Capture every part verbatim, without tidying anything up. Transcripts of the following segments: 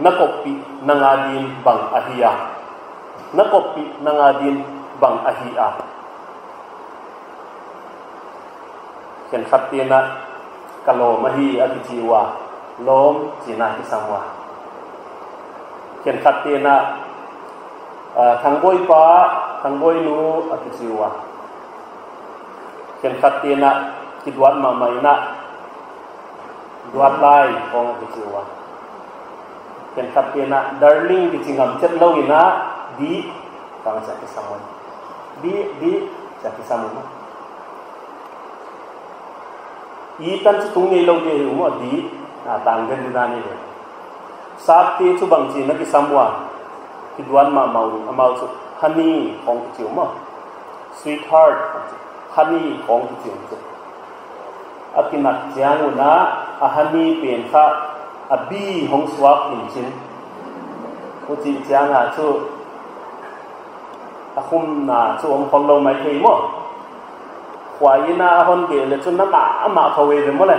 Na koppih nang adin bang ahi a? Na koppih nang adin bang ahi a? Khenkhatte'n, ka lawm ahi a kichi ua, lawm chi'n a kisam ua. Khenkhatte'n, ah, Thangboi pa, Thangboi nu a kichi ua. Khenkhatte'n, kiduat mahmah in, duat lai khong a kichi ua. Khenkhatte'n, darling kichi ngam chet lou in, di, bang sa kisam ua. Di, di, sa kisam ua. I tan chu tung ngei lou di hi uh maw, di, a tang den di dan hi ve. Sapte chu bang chi'n a kisam ua, kiduat mahmah uh, amau chu honey khong kichi uh maw. Sweetheart, honey khong kichi uh chu. A kinak chiang un, a honey pen kha, a bee hong suak in chin. Huchi chiang a chu, a khumna chu om khol lou mai thei maw. Khuai in a hon beh leh chu na mahmah thou ve maw le.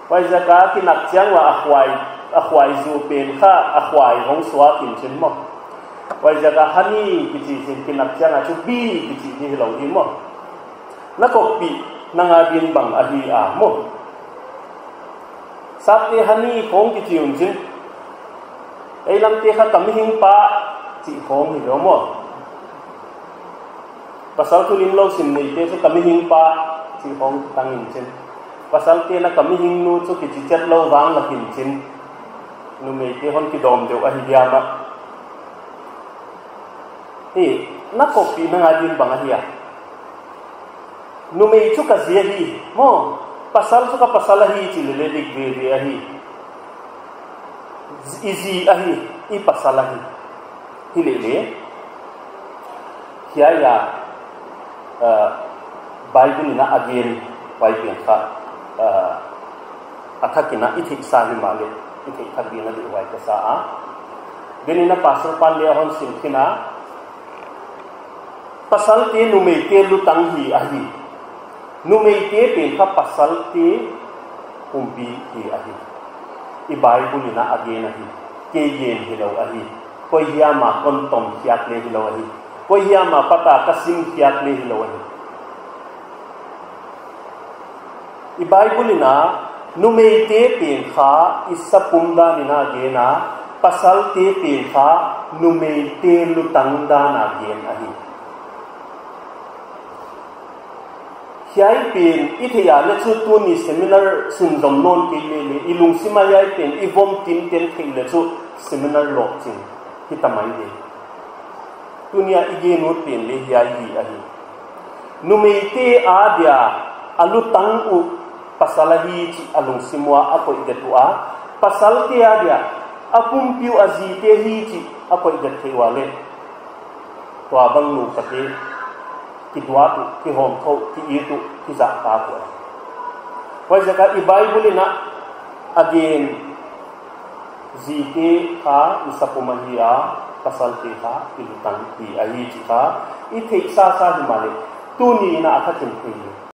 Huaiziak a kinak chiang ua a khuai, a khuai zu pen kha a khuai hong suak in chin maw. Huaiziak a honey kichi chin kinak chiang a chu bee kichi di hilou di maw. Na koppih nang adin bang ahi a maw. Sapte honey khong kichi un chin. Ei lamte kha ka mihing pa chih khong hi lou maw. Pasal thu limlou sim neite chu ka mihing pa chih khong tang in chin. Pasalte'n ka mihing nu chu kichi chet lou vang lak in chin. Numeite hon kidawm deuh ahi diam a. Hi, na koppih nang adin bang ahi a? Numei chu ka zi ahi, maw. Pasal chu ka pasal ahi chi leh leh dik veve ahi. I zi ahi, i pasal ahi. Hi leh leh. Hiai a, uh, Bible in a gen, huai pen kha, uh, a thak in a i theihsa himahleh, i theih thak ding a di huai ka sa a. Tuni'n Pastor pa'n leng a hon sim khin a, pasalte numeite lutang hi ahi. Numeite pen kha pasalte pumpi hi ahi. I Bible in a gen ahi. Kei gen hilou ahi. Koi hiam a kon tom khiak leh hilou ahi. Koi hiam a pat a ka sim khiak leh hilou ahi. I Bible in a, numeite pen kha i sapum dan in a gen a, pasalte pen kha numeite lutang dan a gen ahi. Hiai pen i theih a leh chu tuni seminar sunzom nawn kei leh leh, i lungsim a hiai pen i vom tinten theih leh chu seminar lohching hita mai ve. Tuni a i gen ut pen leh hiai hi ahi. Numeite adia a lutang uh pasal ahi chih a lungsim ua a koih det ua, pasalte adia a pumpi uh a zite hi chih a koih det theih ua leh, tuabang nu pate kiduat uh, kihawmthou, ki-it uh, kizahtak uh. Huaiziak a i Bible in a gen, zite kha i sapum ahi a, pasalte kha i lutang hi ahi chih kha i theihsa sa himahleh, tuni in a kha chin thei.